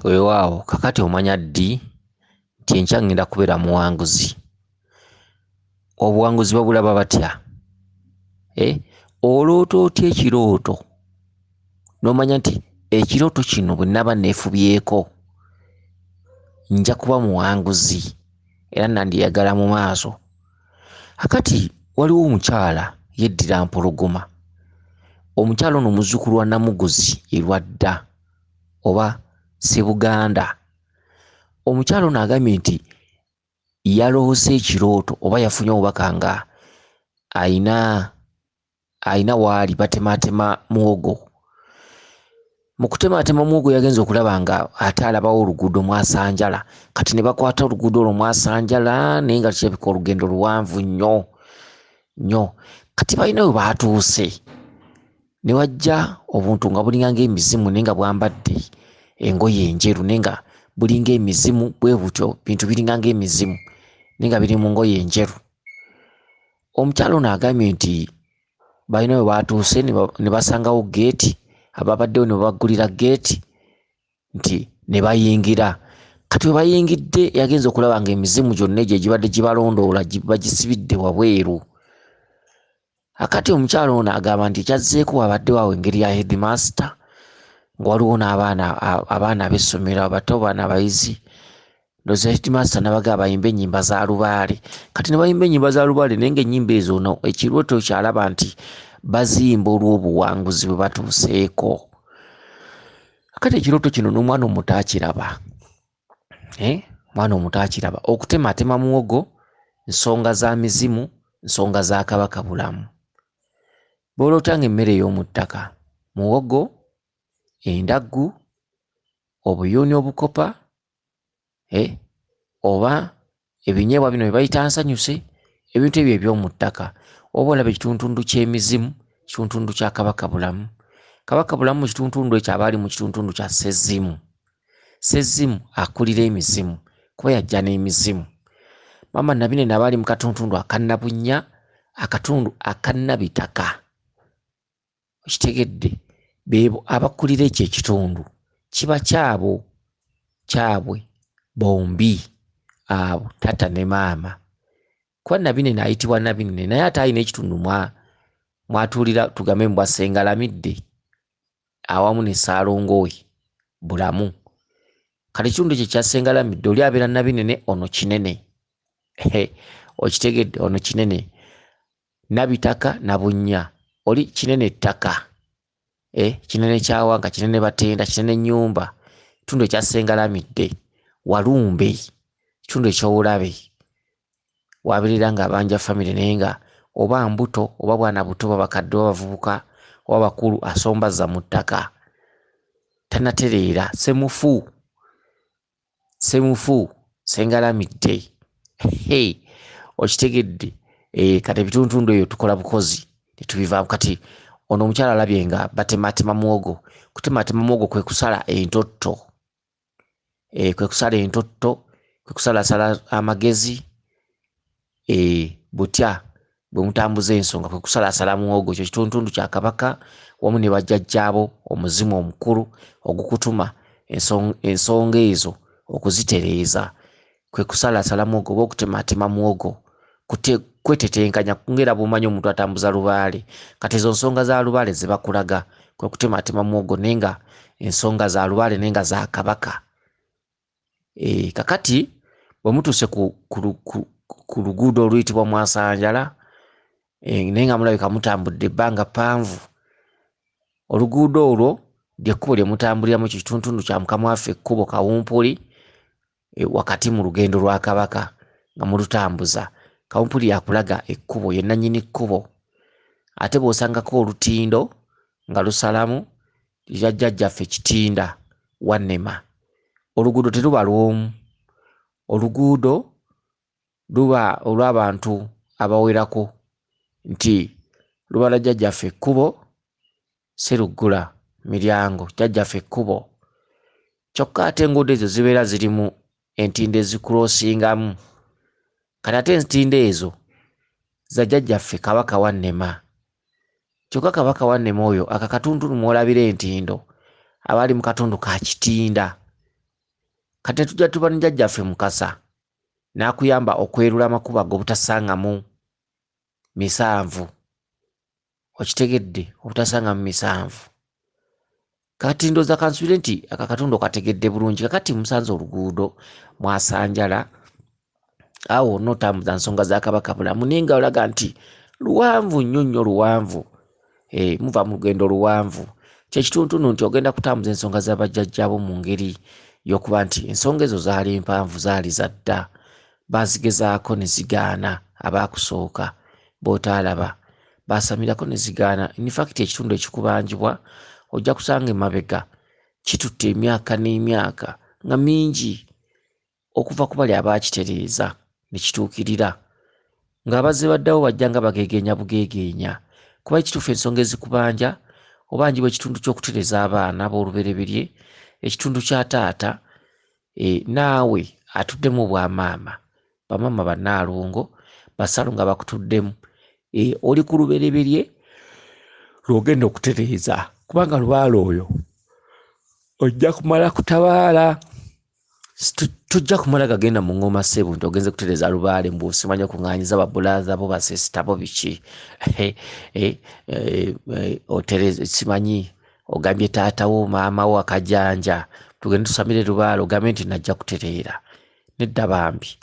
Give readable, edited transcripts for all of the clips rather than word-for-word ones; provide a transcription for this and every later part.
Weewaawo, kakati omanya ddi nti enkya ŋŋenda kubeera muwanguzi? Obuwanguzi babulaba batya? Eh, oloota otya ekirooto n'omanya nti ekirooto kino bwe naba neefubyeko nja kuba muwanguzi era nandiyagala mu maaso. Akati waliwo omukyala yeddira Mpologoma. Omukyala ono muzzukulu wa Namuguzi e Lwadda oba Ssebuganda. Omukyala ono agambye nti yaloose ekirooto oba yafunye obubaka nga ayina alina waali batemaatema muwogo. Mu kutemaatema muwogo yagenze okulaba nga ate alabawo oluguudo mwasanjala. Kati ne bakwata oluguudo olwo mwasanjala naye nga kirabika olugendo luwanvu nnyo nnyo. Kati balina we baatuuse ne wajja obuntu nga bulinga ng'emizimu naye nga bwambadde engoye enjeru naye nga bulinga emizimu bwe butyo, bintu biringa ng'emizimu naye nga biri mu ngoye enjeru. Omukyala ono agambye nti balina we baatuuse ne basangawo ggeeti, ababaddewo ne babaggulira ggeeti nti ne bayingira. Kati we bayingidde yagenze okulaba ng'emizimu gyonna egyo egibadde gibalondoola bagisibidde wabweru. Akati omukyala ono agamba nti ekyazzeeko wabaddewo awo engeri ya headmaster nga waliwo n'abaana abaana ab'essomero abato abaana abayizi ndowooza headmaster n'abagamba bayimbe ennyimba za lubaale. Kati ne bayimba ennyimba za lubaale naye ng'ennyimba ezo ono ekirooto ky'alaba nti baziyimba olw'obuwanguzi bwe batuuseeko. Kati ekirooto kino n'omwana omuto akiraba. Eh, omwana omuto akiraba. Okutematema muwogo nsonga za mizimu, nsonga za Kabaka Bulamu. Bw'oloota ng'emmere ey'omu ttaka, muwogo, endaggu, obuyuuni obukopa, eh, oba ebinyeebwa bino bye bayita nsanyuse, ebintu ebyo eby'omu ttaka. Oba olaba ekituntundu ky'emizimu, kituntundu kya Kabaka Bulamu. Kabaka Bulamu mu kituntundu ekyo aba ali mu kituntundu kya Ssezimu. Ssezimu akulira emizimu kuba yajja n'emizimu. Maama Nabinene aba ali mu katuntundu aka Nabunnya, akatundu aka Nabitaka. Okitegedde? Beebo abakulira ekyo ekitundu. Kiba kyabo, kyabwe bombi abo taata ne maama. Kuba Nabinene ayitibwa Nabinene naye ate alina ekitundu mwa mwatuulira tugambe mbwa Ssengalamidde awamu ne Ssaalongo we Bulamu. Kati ekitundu ekyo ekya Ssengalamidde oli abeera Nabinene ono Kinene. Okitegedde? Ono Kinene. Nabitaka Nabunnya oli Kinene ttaka. Eh, Kinene kyawanka, Kinene batenda, Kinene nnyumba. Ekitundu ekya Ssengalamidde Walumbe, ekitundu eky'obulabe. Wabeerera nga abanja famire naye nga oba mbuto oba bwana buto oba bakadde oba bavubuka oba bakulu asombazza mu ttaka. Tanatereera ssemufu. Ssemufu Ssengalamidde. Hey, okitegedde? Eh, kati ebituntundu ebyo tukola bukozi netubivaamu. Kati ono omukyala alabye nga batematema muwogo. Kutematema muwogo kwe kusala entotto. Eh, kwe kusala entotto, kwe kusalasala amagezi. Eh, butya bwe mutambuza ensonga kwe kusalasala muwogo. Ekyo kituntundu kya Kabaka wamu ne bajjajjaabo, omuzimu omukulu ogukutuma ensonga ezo okuzitereeza. Kwe kusalasala muwogo oba okutematema muwogo. Kwetetenkanya ng'era bw'omanyi omuntu atambuza lubaale. Kati ezo nsonga za lubaale ze bakulaga kwe kutematema muwogo naye nga ensonga za lubaale naye nga za Kabaka. E, kakati bwe mutuuse ku luguudo oluyitibwa Mwasanjala, e, naye nga mulabika mutambudde ebbanga ppanvu, oluguudo olwo ly'ekkubo lye mutambuliramu, ekyo kituntundu kya Mukama waffe ekkubo Kawumpuli, e, wakati mu lugendo lwa Kabaka nga mulutambuza. Kawumpuli yakulaga ekkubo, ye nannyini kkubo. Ate bw'osangako olutindo nga lusalamu lya jjajjaffe Kitinda Wannema. Oluguudo teruba lw'omu, oluguudo luba olw'abantu abawerako, nti luba lwa jjajjaffe ekkubo Sseruggula Miryango, jjajjaffe ekkubo. Kyokka ate enguudo ezo zibeera zirimu entindo ezikulosingamu. Kati ate entindo ezo za jjajjaffe Kabaka Wannema. Kyokka Kabaka Wannema oyo aka katuntundu mw'olabira entindo aba ali mu katundu ka Kitinda. Kati netujja tuba ne jjajjaffe Mukasa n'akuyamba okwerula amakubo ag'obutasangamu misanvu. Okitegedde? Obutasangamu misanvu. Kati ndowooza kansubire nti aka katundu okategedde bulungi. Kakati musanze oluguudo mwasanjala awo wonna otambuza nsonga za Kabaka Bulamu, naye nga olaga nti luwanvu nnyo nnyo luwanvu. Muva mu lugendo luwanvu. Kyekituntundu nti ogenda kutambuza ensonga za bajjajjaabo mu ngeri y'okuba nti ensonga ezo zaali mpanvu, zaali za dda, baazigezaako ne zigaana abaakusooka b'otaalaba baasamirako ne zigaana. In fact ekitundu ekikubanjibwa ojja kusanga emabega kitutte emyaka n'emyaka nga mingi okuva ku bali abaakitereeza ne kituukirira, ng'abazze baddawo bajja nga bageegeenya bugeegeenya. Kuba ekituufu ensonga ezikubanja obanjibwa ekitundu ky'okutereeza abaana b'olubereberye, ekitundu kya taata, naawe atuddemu obwamaama, bamaama bannaalongo, basalo nga bakutuddemu, oli ku lubereberye lw'ogenda okutereeza, kubanga lubaale oyo ojja kumala kutabaala. Tojja kumala gagenda mu ng'oma ssebo nti ogenze kutereeza lubaale mbu osimanyi okuŋŋaanyiza babulaaza bo basisita bo biki. Otereze simanyi ogambye taata wo maama wo akajanja tugende tusamire lubaale ogambe nti najja kutereera. Nedda bambi,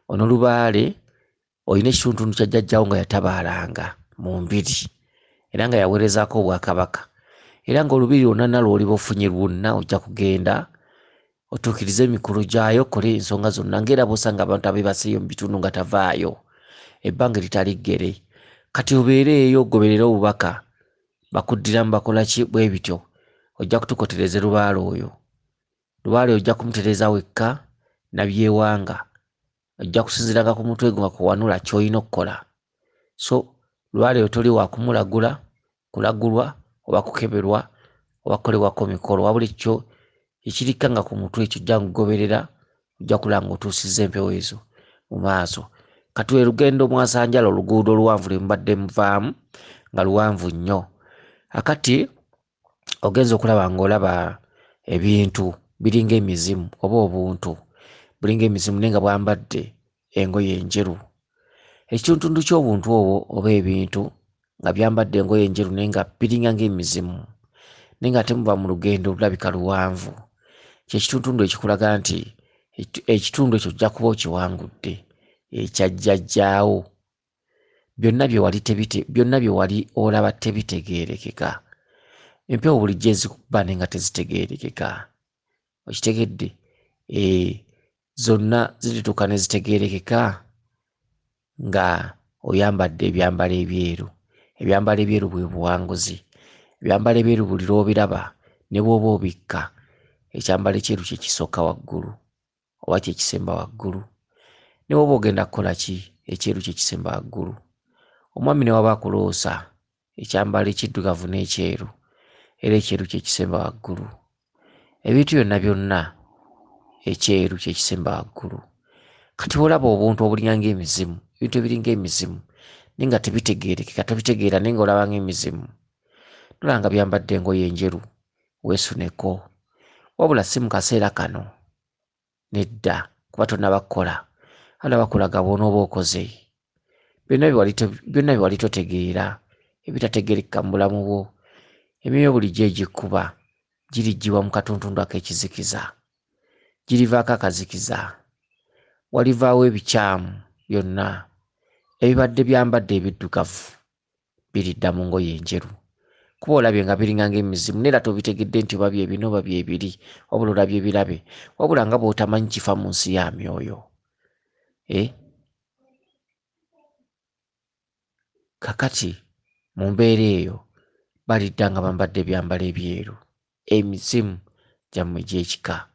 ono lubaale olina ekituntundu kya jjajjawo nga yatabaalanga mu mbiri era nga yaweerezaako obwakabaka, era ng'olubiri lwonna nalwo oliba ofunye lwonna ojja kugenda otuukirize emikolo gyayo, okole ensonga zonna ng'era bw'osanga abantu abeebaseeyo mu bitundu nga tavaayo ebbanga eritali ggere. Kati obeere eyo ogoberere obubaka bakuddiramu bakola ki bwe bityo, ojja kutukotereza lubaale oyo. Lubaale ojja kumutereeza wekka nabyewanga, ojja kusinziiranga ku mutwe gwo nga kuwanula ky'olina okukola. So lubaale oyo toli wa kumulagula, kulagulwa oba kukeberwa oba kukolebwako mikolo, wabula ekyo ekirikka nga ku mutwe ekyo ojja kugoberera, ojja kulaba ng'otuusizza empewo ezo mu maaso. Kati lwe lugendo mwasanjala oluguudo oluwanvu lwe mubadde muvaamu nga luwanvu nnyo. Akati ogenza okulaba ng'olaba ebintu biringa emizimu oba obuntu bulinga emizimu naye nga bwambadde engoye enjeru. Ekituntundu ky'obuntu obwo oba ebintu nga byambadde engoye enjeru naye nga biringa ng'emizimu naye nga ate muva mu lugendo olulabika luwanvu. Kye kituntundu ekikulaga nti ekitundu ekyo ojja kuba okiwangudde ekya jjajjaawo. Byonna bye wali tebite, byonna bye wali olaba tebitegeerekeka. Empewo bulijjo ezikuba naye nga tezitegeerekeka. Okitegedde? Zonna zirituuka ne zitegeerekeka nga oyambadde ebyambalo ebyeru. Ebyambalo ebyeru bwe buwanguzi. Ebyambalo ebyeru buli lw'obiraba ne bw'oba obikka, ekyambalo ekyeru kye kisooka waggulu oba kye kisemba waggulu. Ne bw'oba ogenda kukola ki, ekyeru kye kisemba waggulu. Omwami ne waba akuloosa ekyambalo ekiddugavu n'ekyeru, era ekyeru kye kisemba waggulu. Ebintu byonna byonna ekyeru kye kisemba waggulu. Kati bw'olaba obuntu obulinga ng'emizimu, ebintu ebiringa emizimu naye nga tebitegeerekeka, tobitegeera naye ng'olaba ng'emizimu, nolaba nga byambadde engoye enjeru, weesuneko. Wabula si mu kaseera kano, nedda, kuba tonnaba kukola. Wabula bakulaga bw'onooba okoze. Byonna bye wali totegeera, ebitategeerekeka mu bulamu bwo, emyoyo bulijjo egikuba giriggyibwa mu katuntundu ak'ekizikiza, girivaako akazikiza, walivaawo ebikyamu byonna ebibadde byambadde ebiddugavu biridda mu ngoye enjeru. Kuba olabye nga biringa ng'emizimu naye era tobitegedde nti oba bye bino oba bye biri, wabula olabye birabe, wabula nga bw'otamanyi kifa mu nsi ya myoyo. Kakati mu mbeera eyo balidda nga bambadde ebyambalo ebyeru, emizimu gyammwe egy'ekika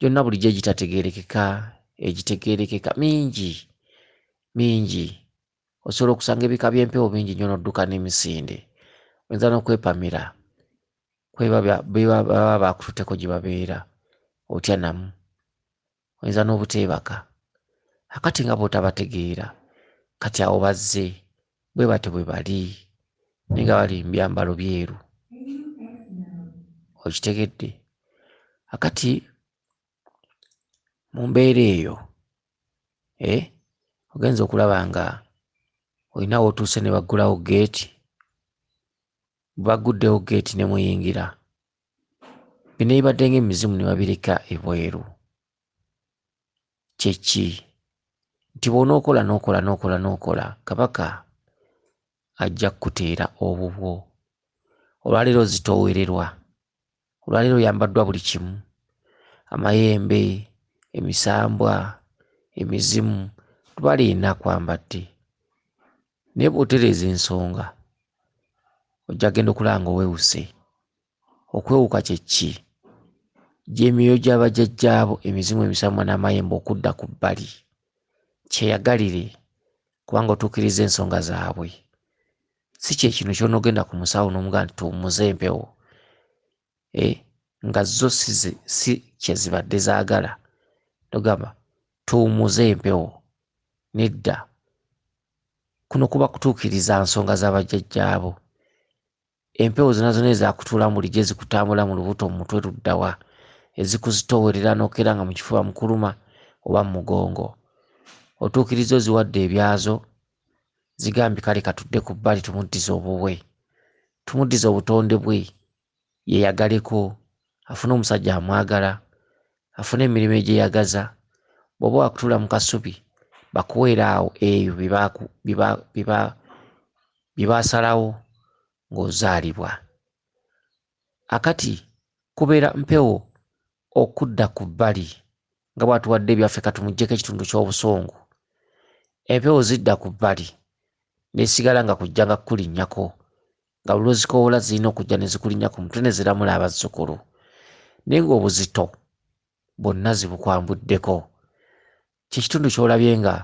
gyonna bulijjo egitategeerekeka, egitegeerekeka mingi mingi. Osobola okusanga ebika by'empewo bingi nnyo n'odduka n'emisinde, oyinza n'okwepamira baba bakututteko gye babeera otya namu, oyinza n'obuteebaka. Akati nga bw'otabategeera, kati awo bazze bwe batyo bwe bali naye nga bali mu byambalo byeru. Okitegedde? Akati Mu mbeera eyo ogenza okulaba nga olina w'otuuse ne baggulawo geeti, bagguddewo geeti ne muyingira, bino ebibadde ng'emizimu ne babireka ebweru. Kye ki? Nti bw'onookola n'okola n'okola n'okola, Kabaka ajja kukuteera obubwo. Olwaleero ozitoowererwa, olwaleero oyambaddwa buli kimu, amayembe, emisambwa, emizimu, tubala yenna akwambadde. Naye bw'otereeza ensonga ojja kugenda okulaba ng'oweewuse. Okwewuka kye ki? Gy'emyoyo gya bajjajjaabo, emizimu, emisambwa n'amayembe okudda ku bbali. Kyeyagalire kubanga otuukiriza ensonga zaabwe. Si kye kino ky'onoogenda ku musawo n'omugamba nti tuwummuze empewo, nga zo si kye zibadde zaagala. N'ogamba tuwummuze empewo. Nedda. Kuno kuba kutuukiriza nsonga za bajjajjaabo. Empewo zonna zonna ezaakutuulamu bulijjo ezikutambula mu lubuto mu mutwe ludda wa, ezikuzitoowerera n'okeera nga mu kifuba mukuluma oba mu mugongo. Otuukiriza oziwadde ebyazo, zigambye kale katudde ku bbali tumuddize obubwe, tumuddize obutonde bwe, yeeyagaleko, afune omusajja amwagala, afune emirimu egyeyagaza. Bw'oba wakutuula mu kasubi bakuweere awo ebyo bye baasalawo ng'ozaalibwa. Akati kubeera mpewo okudda ku bbali nga bw'atuwadde ebyaffe katumuggyeko ekitundu ky'obusungu. Empewo zidda ku bbali n'esigala nga kujja nga kukulinnyako, nga buli lw'ozikoowola zirina okujja ne zikulinnya ku mutwe ne ziramula abazzukulu. Naye ng'obuzito bwonna zibukwambuddeko. Kye kitundu ky'olabye nga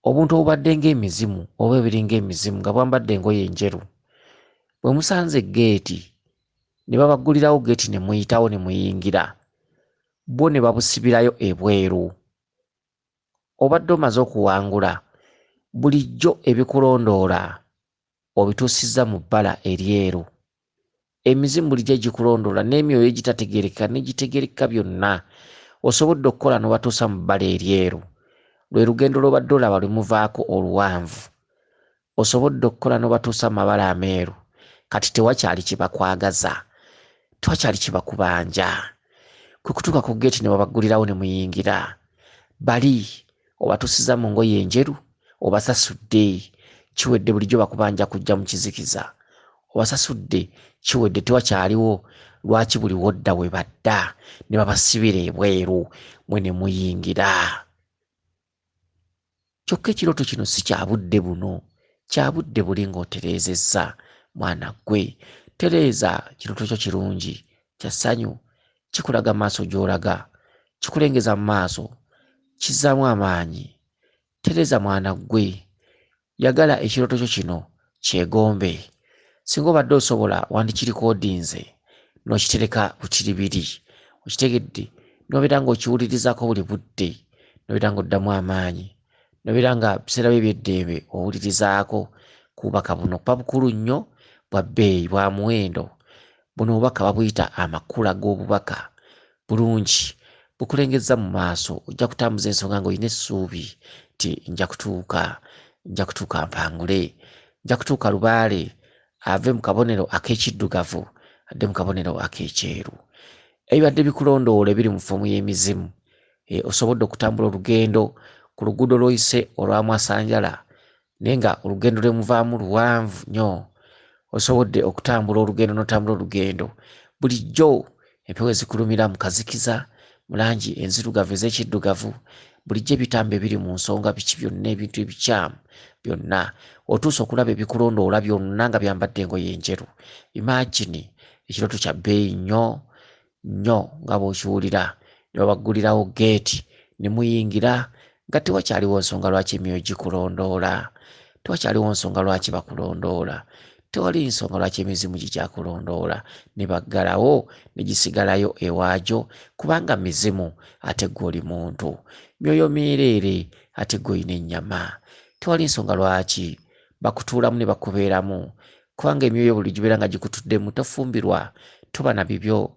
obuntu obubadde ng'emizimu oba ebiringa emizimu nga bwambadde engoye enjeru, bwe musanze geeti ne babaggulirawo geeti ne muyitawo ne muyingira, bo ne babusibirayo ebweru. Obadde omaze okuwangula, bulijjo ebikulondoola obituusizza mu bbala eryeru. Emizimu bulijjo egikulondoola n'emyoyo egitategeerekeka n'egitegeerekeka byonna osobodde okukola n'obatuusa mu bbala eryeru. Lwe lugendo lw'obadde olaba lwe muvaako oluwanvu. Osobodde okukola n'obatuusa mu mabala ameeru. Kati tewakyali kibakwagaza, tewakyali kibakubanja. Kwe kutuuka ku geeti ne babaggulirawo ne muyingira. Bali obatuusizza mu ngoye enjeru, obasasudde, kiwedde bulijjo bakubanja kujja mu kizikiza. Obasasudde, kiwedde tewakyaliwo lwaki buli wodda we badda ne babasibira ebweru mwe ne muyingira. Kyokka ekirooto kino si kya budde buno, kya budde buli ng'otereezezza mwana ggwe. Tereeza kirooto kyo kirungi, kya ssanyu, kikulaga maaso gy'olaga, kikulengeza mu maaso, kizzaamu amaanyi. Tereeza mwana ggwe, yagala ekirooto kyo kino kyegombe. Singa obadde osobola wandikirikoodinze n'okitereka butiribiri, okitegedde, n'obeera ng'okiwulirizaako buli budde, n'obeera ng'oddamu amaanyi, n'obeera nga biseera byo eby'eddembe owulirizaako ku bubaka buno kuba bukulu nnyo, bwa bbeeyi, bwa muwendo. Buno obubaka babuyita amakula g'obubaka. Bulungi, bukulengezza mu maaso, ojja kutambuza ensonga ng'olina essuubi nti nja kutuuka, nja kutuuka mpangule, nja kutuuka lubaale ave mu kabonero ak'ekiddugavu adde mu kabonero ak'ekyeru. Ebibadde bikulondoola ebiri mu ffoomu y'emizimu, osoboldde okutambula olugendo ku luguudo lw'oyise olwa Mwasanjala, naye nga olugendo lwe muvaamu luwanvu nnyo. Osobodde okutambula olugendo n'otambula olugendo. Bulijjo empewo ezikulumira mu kazikiza, mu langi enzirugavu ez'ekiddugavu, bulijjo ebitambo ebiri mu nsonga biki byonna ebintu ebikyamu byonna. Otuuse okulaba ebikulondoola byonna nga byambadde engoye enjeru. Imagine ekirooto kya bbeeyi nnyo nnyo nga bw'okiwulira. Ne babaggulirawo geeti ne muyingira nga tewakyaliwo nsonga lwaki emyoyo gikulondoola, tewakyaliwo nsonga lwaki bakulondoola, tewali nsonga lwaki emizimu gikyakulondoola. Ne baggalawo ne gisigalayo ewaagyo kubanga mizimu ate ggwe oli muntu, myoyo myereere ate ggwe olina ennyama. Tewali nsonga lwaki bakutuulamu ne bakubeeramu kubanga emyoyo buli gibeera nga gikutuddemu tofumbirwa, toba na bibyo,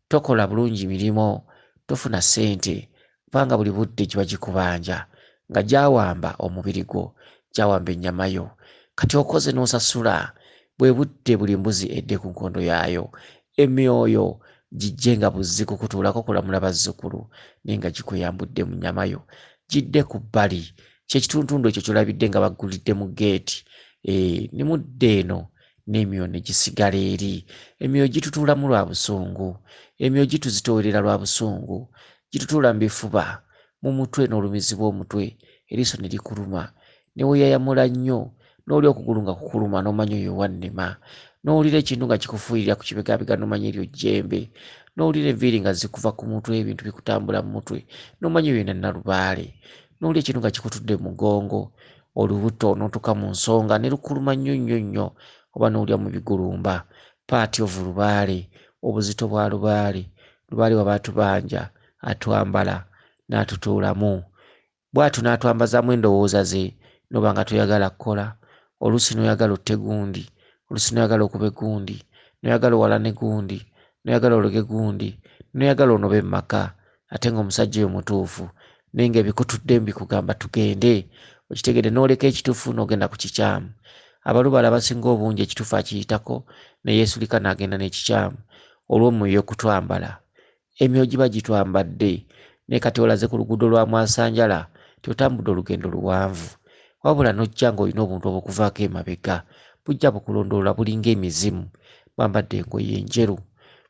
tokola bulungi mirimu, tofuna ssente. Kubanga buli budde giba gikubanja nga gyawamba omubiri gwo, gyawamba ennyama yo. Kati okoze n'osasula, bwe budde buli mbuzi edde ku nkondo yaayo. Emyoyo gijje nga buzzi kukutuulako kulamula bazzukulu, naye nga gikweyambudde mu nnyama yo. Gidde ku bbali, kye kitundutundu ekyo ky'olabidde nga baggulidde mu ggeeti. Ne mudda eno n'emyoyo ne gisigala eri. Emyoyo gitutuulamu lwa busungu, emyoyo gituzitoowerera lwa busungu, gitutuula mu bifuba, mu mutwe n'olumizibwa omutwe, eriiso ne likuluma, ne weeyayamula nnyo, n'olya okugulu nga kukuluma n'omanya oyo wannema, n'owulira ekintu nga kikufuuyirira ku kibegabega n'omanya eryo jjembe, n'owulira enviiri nga zikuva ku mutwe, ebintu bikutambula mu mutwe, n'omanya oyo Nalubaale, n'owulira ekintu nga kikutudde mu mugongo, olubuto n'otuuka mu nsonga ne lukuluma nnyo nnyo nnyo, oba n'owulira mu bigulumba. Paati of Lubaale, obuzito bwa Lubaale, Lubaale waba atubanja, atwambala n'atutuulamu. Bw'atyo n'atwambazaamu endowooza ze, n'oba nga toyagala kukola, oluusi n'oyagala otte gundi, oluusi n'oyagala okube gundi, n'oyagala owalane gundi, n'oyagala ologe gundi, n'oyagala onobe mu maka, ate ng'omusajja oyo mutuufu, naye ng'ebikutuddemu bikugamba tugende, okitegedde n'oleka ekituufu n'ogenda ku kikyamu. Abalubaale abasinga obungi ekituufu akiyitako ne yeesulika n'agenda n'ekikyamu olw'omwoyo okutwambala. Emyoyo giba gitwambadde, naye kati olaze ku luguudo lwa Mwasanjala nti otambudde olugendo luwanvu, wabula n'ojja ng'olina obuntu obukuvaako emabega, bujja bukulondoola bulinga emizimu, bwambadde engoye enjeru.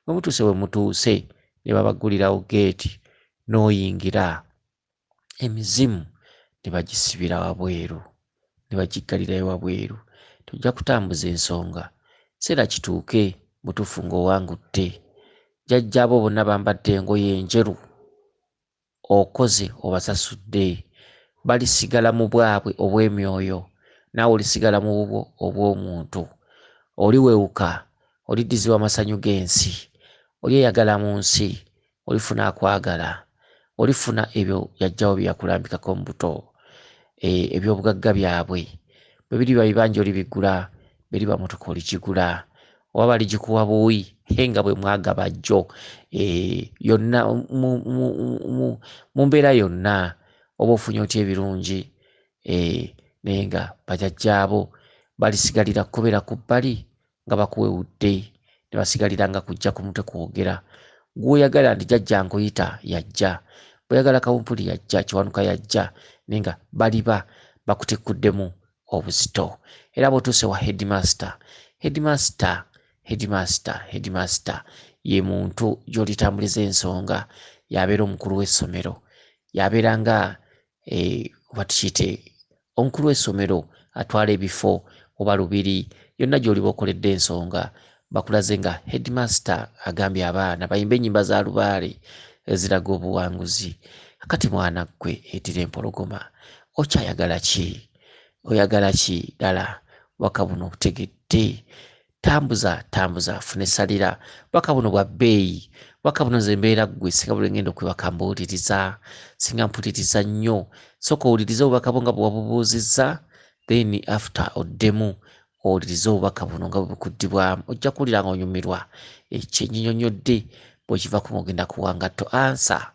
Bwe mutuuse we mutuuse ne babaggulirawo ggeeti n'oyingira, emizimu ne bagisibira wabweru, ne bagiggalirayo wabweru. Tojja kutambuza ensonga, kiseera kituuke butuufu ng'owangudde. Jjajjaabo bonna bambadde engoye enjeru, okoze obasasudde, balisigala mu bwabwe obw'emyoyo, naawe olisigala mu bubwo obw'omuntu. Oliwewuka, oliddizibwa amasanyu g'ensi, olyeyagala mu nsi, olifuna akwagala, olifuna ebyo jjajjaawo bye yakulambikako mu buto, eby'obugagga byabwe. Bwe biriba bibanja olibigula, bw'eriba mmotoka oligigula, oba baligikuwa buwi nga bwe mwagaba jjo, yonna mu mbeera yonna oba ofunye otya ebirungi, naye nga bajjajjaabo balisigalira kubeera ku bbali nga bakuwewudde, ne basigalira nga kujja ku mutwe kwogera. Gw'oyagala nti jjajja nkuyita yajja, bw'oyagala Kawumpuli yajja, Kiwanuka yajja, naye nga baliba bakutikkuddemu obuzito. Era bw'otuuse wa headmaster, headmaster, headmaster, headmaster ye muntu gy'olitambuliza ensonga, y'abeera omukulu w'essomero, y'abeera nga oba tukiyite omukulu w'essomero atwala ebifo oba lubiri, yonna gy'oliba okoledde ensonga bakulaze nga headmaster agambye abaana bayimbe ennyimba za Lubaale eziraga obuwanguzi. Kati mwana ggwe eddira empologoma, okyayagala ki? Oyagala ki ddala? Obubaka buno obutegedde? Tambuza, tambuza, funa essalira. Obubaka buno bwa bbeeyi. Obubaka buno nze mbeera ggwe singa buli lwe ngenda okwebaka mbuwuliriza, singa mpuliriza nnyo. Sooka owulirize obubaka bwo nga bwe wabubuuzizza, then after oddemu owulirize obubaka buno nga bwe bukuddibwamu. Ojja kuwulira ng'onyumirwa ekyo enyinyonnyodde bw'okivaako ng'ogenda kuwa ngatto ansa.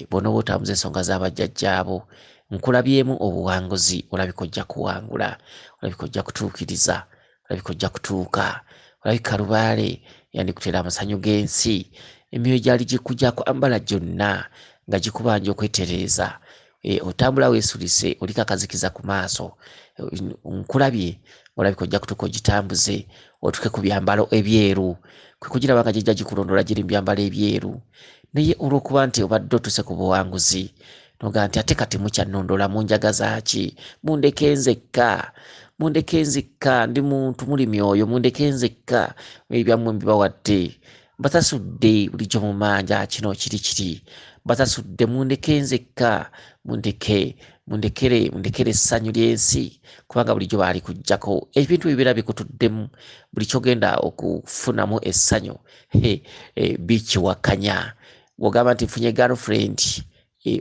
Bw'onooba otambuza ensonga za bajjajjaabo, nkulabyemu obuwanguzi, olabika ojja kuwangula, olabika ojja kutuukiriza, olabika ojja kutuuka, olabika Lubaale yandikuteera amasanyu g'ensi, emyoyo gyali gikugyako ambala gyonna nga gikubanja okwetereeza. Otambula weesulise, oliko akazikiza ku maaso, nkulabye olabika ojja kutuuka ogitambuze otuuke ku byambalo ebyeru, kwe kugiraba nga gijja gikulondoola giri mu byambalo ebyeru. Naye olw'okuba nti obadde otuuse ku buwanguzi, n'ogamba nti ate kati mukyannondoola munjagaza ki? Mundeke nzekka, mundeke nzekka, ndi muntu muli myoyo, mundeke nzekka, ebyammwe mbibawadde, mbasasudde bulijjo mu manja kino kiri kiri, mbasasudde mundeke nzekka, mundeke, mundekere, mundekere essanyu ly'ensi, kubanga bulijjo baali kujjako. Ebintu ebibeera bikutuddemu, buli ky'ogenda okufunamu essanyu bikiwakanya. Bw'ogamba nti nfunye girlfriend,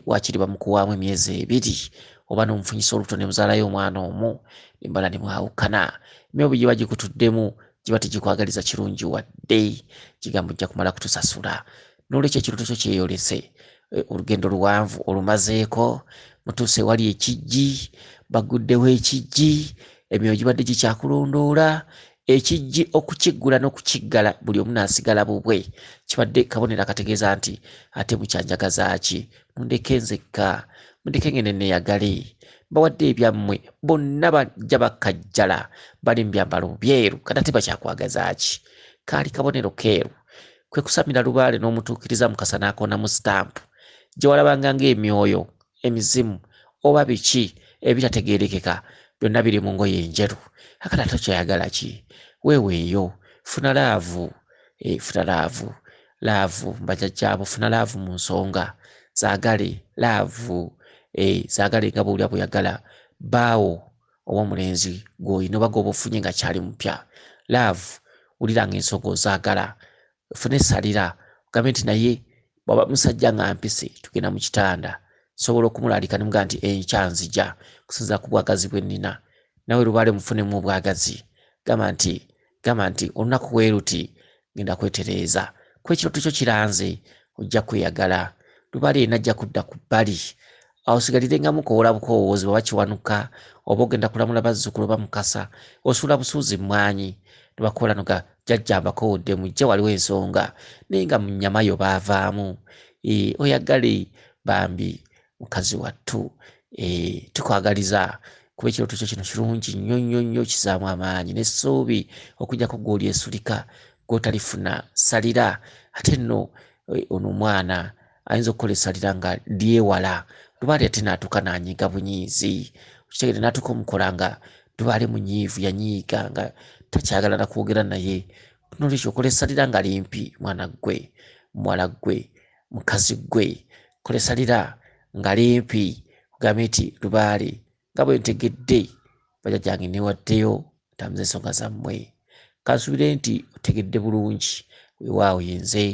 waakiri bamukuwaamu emyezi ebiri, oba n'omufunyisa olubuto ne muzaalayo omwana omu, ne mumala ne mwawukana. Emyoyo giba gikutuddemu giba tegikwagaliza kirungi wadde, gigamba ojja kumala kutusasula. N'olwekyo ekirooto kyo kyeyolese. Olugendo luwanvu olumazeeko, mutuuse ewali ekijji, baguddewo ekijji, emyoyo gibadde gikyakulondoola. Ekijji okukiggula n'okukiggala buli omu n'asigala bubwe, kibadde kabonero akategeeza nti ate mukyanjagaza ki? Mundeke nzekka, mundeke ngende neeyagale. Mbawadde ebyammwe, bonna bajja bakajjala, bali mu byambalo byeru, kati ate bakyakwagaza ki? Kaali kabonero keeru. Kwe kusamira lubaale n'omutuukiriza Mukasa n'akoonamu sitampu gye walabanga ng'emyoyo, emizimu oba biki ebitategeerekeka byonna biri mu ngoye enjeru. Akati ate okyayagala ki? Weeweeyo, funa laavu, funa laavu, laavu mbajjajjaabo, funa laavu mu nsonga, zaagale laavu, zaagale nga bw'owulira bw'oyagala bbaawo ow'omulenzi gw'olina oba gw'oba ofunye nga kyali mupya. Laavu, wulira ng'ensonga ozaagala, ofune essalira, ogambe nti naye bw'aba musajja nga mpise tugenda mu kitanda, nsobola okumulaalika ne mugamba nti enkya nzija kusinziira ku bwagazi bwe nnina. Nawe lubaale mufunemu obwagazi, gamba nti olunaku bwe luti ngenda kwetereeza. Kuba ekirooto kyo kiranze, ojja kweyagala. Lubaale yenna ajja kudda ku bbali, awo osigalire nga mukowoola bukoowoozi bw'aba Kiwanuka oba ogenda kulamula bazzukulu oba Mukasa, osuula busuuzi mmwanyi ne bakoola noga jjajja mbakoowodde mujje waliwo ensonga, naye nga mu nnyama yo baavaamu. Oyagale bambi mukazi wattu, tukwagaliza kuba ekirooto kyo kino kirungi nnyo nnyo nnyo, kizaamu amaanyi n'essuubi okuggyako gw'olyesulika gw'otalifuna ssalira. Ate nno ono omwana ayinza okukola essalira nga lyewala lubaale, ate n'atuuka n'anyiiga bunyiizi, okitegeera, n'atuuka omukola nga lubaale munyiivu, yanyiiga nga takyagala na kwogera naye. N'olwekyo okola essalira nga limpi, mwana ggwe, muwala ggwe, mukazi ggwe, kola essalira nga limpi, ogambe nti lubaale nga bwe ntegedde bajjajjange neewaddeyo ntambuze ensonga zammwe. Kansuubire nti otegedde bulungi. Weewaawo ye nze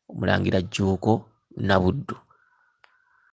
Omulangira Jjuuko Nabuddu.